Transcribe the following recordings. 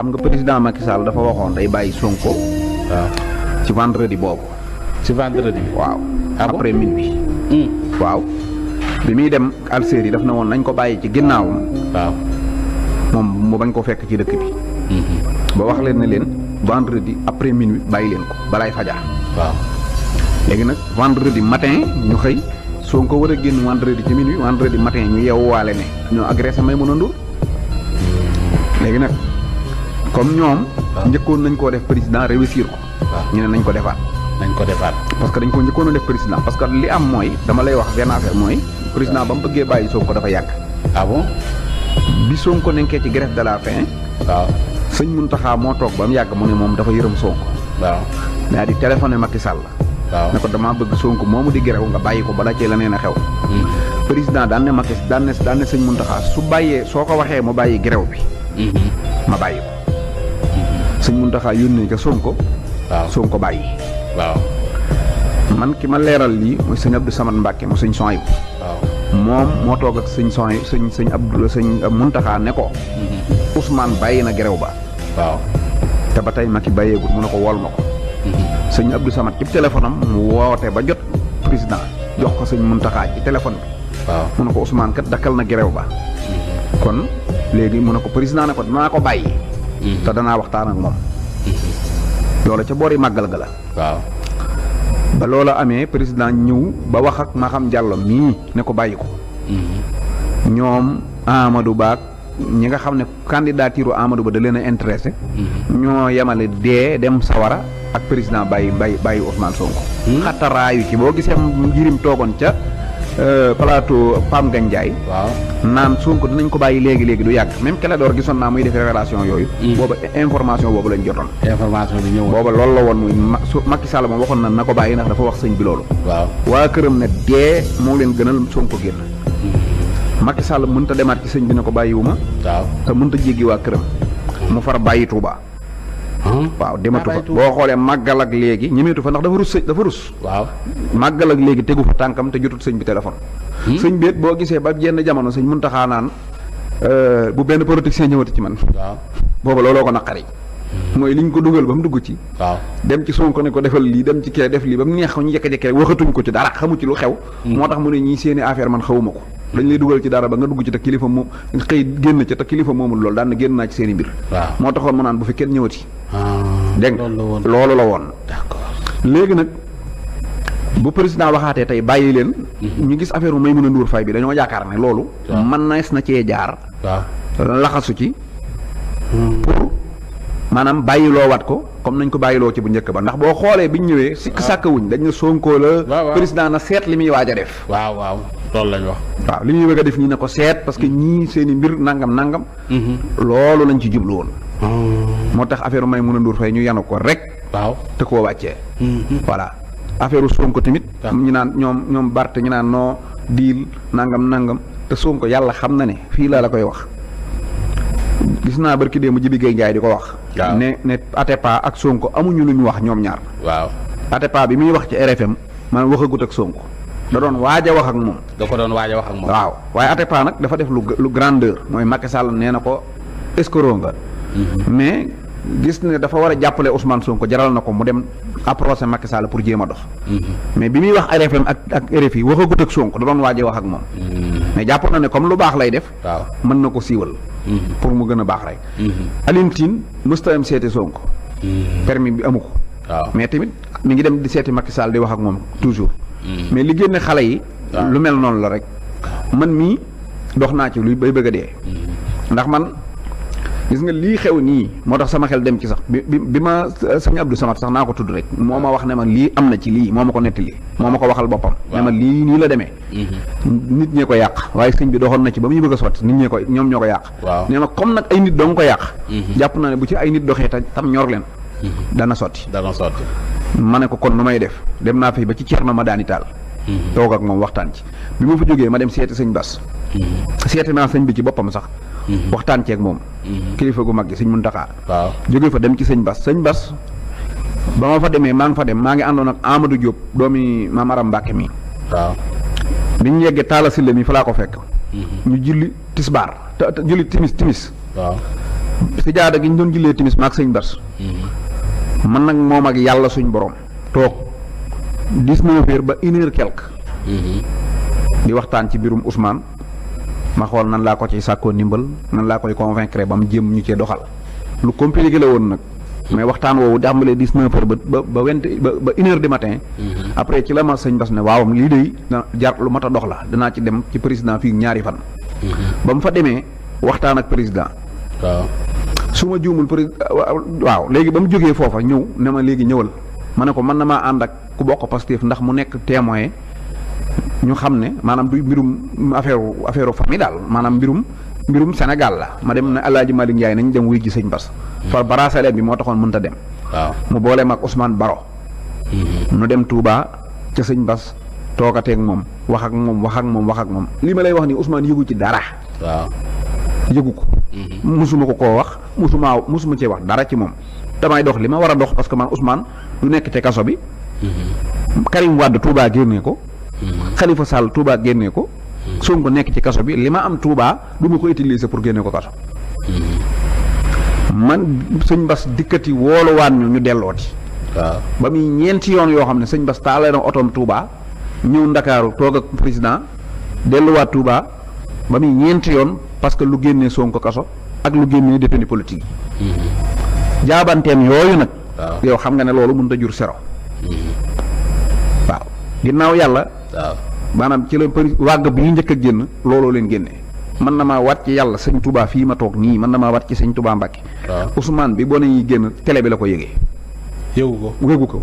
xam nga président Macky Sall dafa waxoon day bàyyi Sonko. waaw ci vendredi boobu. ci vendredi. waaw après minuit. Hmm. waaw bi muy dem Algérie daf na woon nañ ko bàyyi ci ginnaawam. waaw. moom mu bañ ko fekk ci dëkk bi. ba wax leen ne leen vendredi après minuit bàyyi leen ko balaay fajar. waaw. léegi nag vendredi matin ñu xëy Sonko war a génn vendredi ci minuit vendredi matin ñu yeewuwaale ne ñoo agressé Maïmouna Ndour. léegi nag comme ñoom. njëkkoon nañ koo def président réussir ko. ñu ne nañ ko defaat. nañ ko defaat. parce que dañ ko njëkkoon a def président parce que li am mooy dama lay wax benn affaire mooy. président ba mu bëggee bàyyi Sonko dafa yàgg. ah bon. bi Sonko nekkee ci grève de la faim. waaw. sëñ Mountakha moo toog ba mu yàgg mu ne moom dafa yërëm Sonko. waaw. daa di téléphoné Macky Sall. waaw. ne ko damaa bëgg Sonko moomu di grève nga bàyyi ko bala cee la nee na xew. président daan ne Macky daan ne sëñ Mountakha su bàyyee soo ko waxee mu bàyyi grève bi. ma bàyyi ko. sëñ Mountakha yónnee ca Sonko. waaw Sonko bàyyi. waaw. man ki ma leeral lii mooy sëñ Abdou Samad Mbacke mu sëñ Sohaybu. waaw. moom moo toog ak sëñ Sohaybu sëñ Abdou sëñ Mountakha ne ko. Ousmane bàyyi na grève ba. waaw. te ba tey Macky bàyyeegul mu ne ko wol ma ko. sëñ Abdou Samad ci téléphone am mu woote ba jot président jox ko sëñ Mountakha ci téléphone bi. waaw. mu ne ko Ousmane kat dakkal na grève ba. kon léegi mu ne ko président ne ko danaa ko bàyyi. te danaa waxtaan ak moom. loola ca boori màggal ga la. waaw. ba loola amee président ñëw ba wax ak Maham Diallo mii ne ko bàyyi ko. ñoom Amadou Ba ñi nga xam ne candidature Amadou Ba da leen a intéressé. ñoo yemale dee dem sawara ak président bàyyi Ousmane Sonko. xataraayu ci boo gisee njirim toogoon ca plateau Pam Gandiaye. waaw. naan Sonko dinañ ko bàyyi léegi du yàgg même Clédor gisoon naa muy def révélation yooyu. booba information boobu lañ jotoon. information bi ñëwoon. booba loolu la woon muy Macky Sall moom waxoon na ko bàyyi ndax dafa wax sëñ bi loolu. waaw. waa këram ne dee moo leen gënal Sonko génn. Macky Sall mënta demaat ci sëñ bi ne ko bàyyiwuma. waaw. te mënta jéggi waa këram. mu far bàyyi Touba. waaw dematu fa boo xoolee màggal ak léegi ñemeetu fa ndax dafa rus. waaw. màggal ak léegi tegu fa tànkam te jotut sëñ bi téléphone. sëñ bi boo gisee ba jenn jamono sëñ Mountakha naan bu benn politicien ñëwati ci man. waaw. booba looloo ko naqari. mooy liñ ko dugal ba mu dugg ci. waaw. dem ci Sonko ne ko defal lii dem ci kee def lii ba mu neex ko ñu jékki-jékki rek waxatuñ ko ci dara xamu ci lu xew. moo tax mu ne ñii seeni affaire man xawuma ko. dañ lay dugal ci dara ba nga dugg ci te kilifa moom xëy génn ci te kilifa moomul loolu daan na génn naa ci seeni mbir. waaw. moo taxoon mu naan bu fi kenn ñëwati. dégg nga loolu la woon. loolu la woon. d'accord. léegi nag bu président waxaatee tey bàyyi leen. ñu gis affaire bu Maïmouna Ndour Faye bi dañoo yaakaar ne loolu. waaw. mën na cee jaar. waaw. laxasu ci. pour maanaam bàyyiloo wat ko comme nañ ko bàyyiloo ci bu njëkk ba ndax boo xoolee biñ ñëwee. sikk sàkkawuñ dañ ne Sonko la. waaw. président na seet li muy waaj a def. waaw waaw loolu lañ wax. waaw li muy bëgg a def ñi ne ko seet parce que ñii seeni mbir nangam. loolu lañ ci jublu woon. moo tax affaire Maïmouna Ndour Faye ñu yanu ko rek. waaw. te koo wàccee. voilà affaire Sonko tamit. waaw. ñu naan ñoom Bart ñu naan noo diil nangam te Sonko yàlla xam na ne fii laa la koy wax. gis naa barki démb Jibi Gueye Ndiaye di ko wax. waaw. ne Atepa ak Sonko amuñu lu ñu wax ñoom ñaar. waaw. Atepa bi muy wax ci RFM man waxagut ak Sonko da doon waaj a wax ak moom. da ko doon waaj a wax ak moom. waaw waaye Atepa nag dafa def lu grandeur mooy Macky Sall nee na ko escroc nga. mais gis ne dafa war a jàppale Ousmane Sonko jaral na ko mu dem approché Macky Sall pour jéem a dox. mais bi muy wax RFM ak RFI waxagut ak Sonko da doon waaj a wax ak moom. mais jàpp na ne comme lu baax lay def. waaw. mën na ko siiwal. pour mu gën a baax rek. Alioune Tine mësta am seeti Sonko. permis bi amu ko. waaw. mais tamit mi ngi dem di seeti Macky Sall di wax ak moom toujours. mais li génne xale yi. waaw. lu mel noonu la rek. man mii dox naa ci luy bay bëgg a dee. ndax man gis nga lii xew nii moo tax sama xel dem ci sax bi ma sëñ Abdou Samad sax naa ko tudd rek moo ma wax ne ma lii am na ci lii moo ma ko nettali. moo ma ko waxal boppam. ne ma lii nii la demee. nit ñee ko yàq waaye sëñ bi doxoon na ci ba muy bëgg a sotti nit ñee ko ñoom ñoo ko yàq. waaw. nee ma comme nag ay nit dong ko yàq. jàpp naa ne bu ci ay nit doxee tam ñor leen. dana sotti. dana sotti. ma ne ko kon nu may def dem naa fi ba ci Thierno Madani Tall. toog ak moom waxtaan ci bi ma fa jógee ma dem seeti sëñ Bass. seeti naa sëñ bi ci boppam sax. waxtaan ceeg moom. kilifa gu mag gi sëñ Mountakha. waaw. jóge fa dem ci sëñ Bass sëñ Bass ba ma fa demee maa ngi àndoon ak Amadou Diop doomi Maam Aram Mbacke mi. waaw. bi ñu yeggee Talla Sylla mi fa laa ko fekk. ñu julli tisbaar te julli timis. waaw. si jaada gi ñu doon jullee timis maag sëñ Bas man nag moom ak yàlla suñ borom toog 19 heures ba 1 heure quelque di waxtaan ci mbirum Ousmane ma xool nan laa ko ci sàkkoo ndimbal nan laa koy convaincre ba mu jéem ñu cee doxal lu compliqué la woon nag mais waxtaan woowu jàmbalee 19 heures ba 1 heure du matin après ci la ma sëñ Bas ne waaw lii de jar lu mat a dox la dinaa ci dem ci président fii ñaari fan ba mu fa demee waxtaan ak président waaw su ma juumul waaw léegi ba mu jógee foofa ñëw ne ma léegi ñëwal ma ne ko mën na maa ànd ak ku bokk Pastef ndax mu nekk témoin ñu xam ne maanaam du mbirum affaire famille daal maanaam mbirum Sénégal la ma dem ne El Hadj Malick Ndiaye nañ dem wuy ji sëñ Bas far bracelet bi moo taxoon mënta dem waaw mu boole mag Ousmane Baro nu dem Touba ca sëñ Bas toogateeg moom wax ak moom li ma lay wax ni Ousmane yëgu ci dara waaw yëgu ko musuma ko koo wax musuma cee wax dara ci moom damay dox li ma war a dox parce que man Ousmane du nekk ci kaso bi Karim Wade Touba génnee ko Khalifa Sall Touba génnee ko Sonko nekk ci kaso bi li ma am Touba du ma ko utiliser pour génne ko kaso man sëñ Bas dikkati wooluwaan ñu dellooti waaw ba muy ñeenti yoon yoo xam ne sëñ Bas taalee na otoom Touba ñëw Ndakaaru toog ak président delluwaat Touba ba muy ñeenti yoon parce que lu génnee Sonko kaso ak lu génnee détenu politique yi jaabanteem yooyu nag yow xam nga ne loolu mënut a jur sero waaw ginnaaw yàlla maanaam ci la wàgg bi ñu njëkk a génn looloo leen génne mën na maa wat ci yàlla sëñ Touba fii ma toog nii mën na maa wat ci sëñ Touba Mbacke Ousmane bi boo nañuy génn télé bi la ko yëgee yëgu ko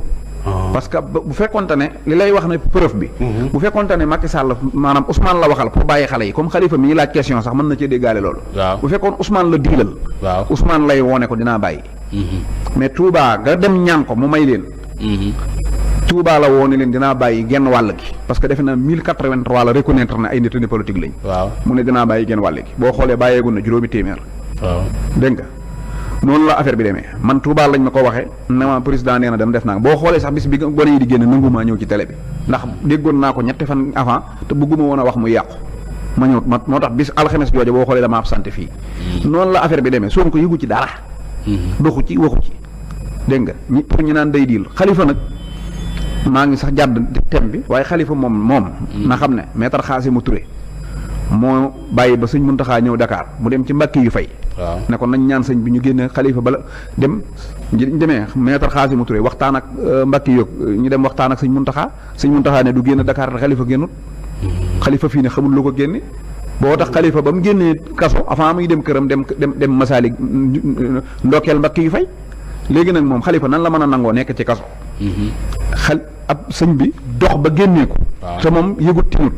parce que bu fekkonte ne li lay wax ne preuve bi bu fekkonte ne Macky Sall maanaam Ousmane la waxal pour bàyyi xale yi comme Khalifa mi laaj question sax mën na cee déggaale loolu bu fekkoon Ousmane la diilal Ousmane lay woone ko dinaa bàyyi mais Touba nga dem ñaan ko mu may leen Touba la woone leen dinaa bàyyi genn wàll gi parce que defe naa 1083 la reconnaître ne ay détenus politique lañ mu ne dinaa bàyyi genn wàll gi boo xoolee bàyyeegul na juróomi téeméer dégg nga noonu la affaire bi demee man Touba lañ ma ko waxee ne ma président nee na dem def naa boo xoolee sax bis bi gone yi di génn nangumaa ñëw ci télé bi ndax déggoon naa ko ñetti fan avant te bëgguma woon a wax muy yàqu ma ñëw moo tax bis alxames jooju boo xoolee dama absenté fii noonu la affaire bi demee soo ko yëgu ci dara doxu ci waxu ci dégg nga ñi pour ñu naan day diil Khalifa nag maa ngi sax jàdd thème bi waaye Khalifa moom na xam ne maître Khassimou Touré moo bàyyi ba sëñ Mountakha ñëw Dakar mu dem ci Mbàkke yu fay ne ko nañ ñaan sëñ bi ñu génne Khalifa bala dem ñu demee maître Khassimou Touré waxtaan ak Mbàkke yu ñu dem waxtaan ak sëñ Mountakha ne du génn Dakar te Khalifa génnut Khalifa fii ne xamul lu ko génne boo tax Khalifa ba mu génnee kaso avant muy dem këram dem Masalik ndokkeel Mbàkke yu fay léegi nag moom Khalifa nan la mën a nangoo nekk ci kaso ab sëñ bi dox ba génnee ko te moom yëgut tinut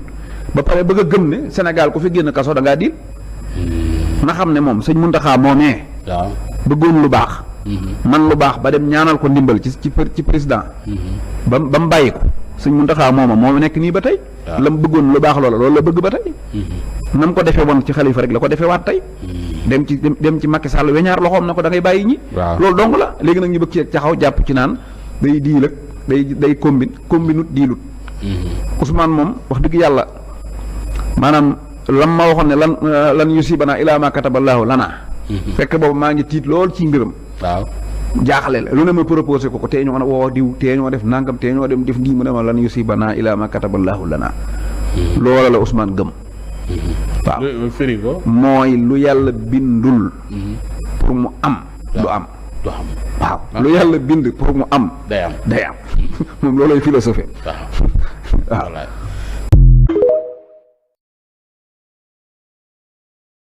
ba pare bëgg a gëm ne Sénégal ku fi génn kaso da ngaa diil na xam ne moom sëñ Mountakha moomee bëggoon lu baax man lu baax ba dem ñaanal ko ndimbal ci président ba mu bàyyi ko sëñ Mountakha moo nekk nii ba tey la mu bëggoon lu baax loola loolu la bëgg ba tey na mu ko defee woon ci Khalifa rek la ko defee waat tey dem ci Macky Sall weñaar loxoom na ko da ngay bàyyi ñi loolu dong la léegi nag ñu bëgg ci caxaw jàpp ci naan day diil ak day combinut diilut Ousmane moom wax dëgg yàlla maanaam lam ma waxoon ne lan yusibana ilaa ma kataballaahu lana fekk boobu maa ngi tiit lool ci mbiram jaaxle la lu ne ma proposé ko tee ñoo woo diw tee ñoo def nangam tee ñoo dem def nii mu ne ma lan yusibana ilaa ma kataballaahu lana loola la Ousmane gëm waaw mooy lu yàlla bindul pour mu am du am waaw lu yàlla bind pour mu am day am moom loolay philosophie waaw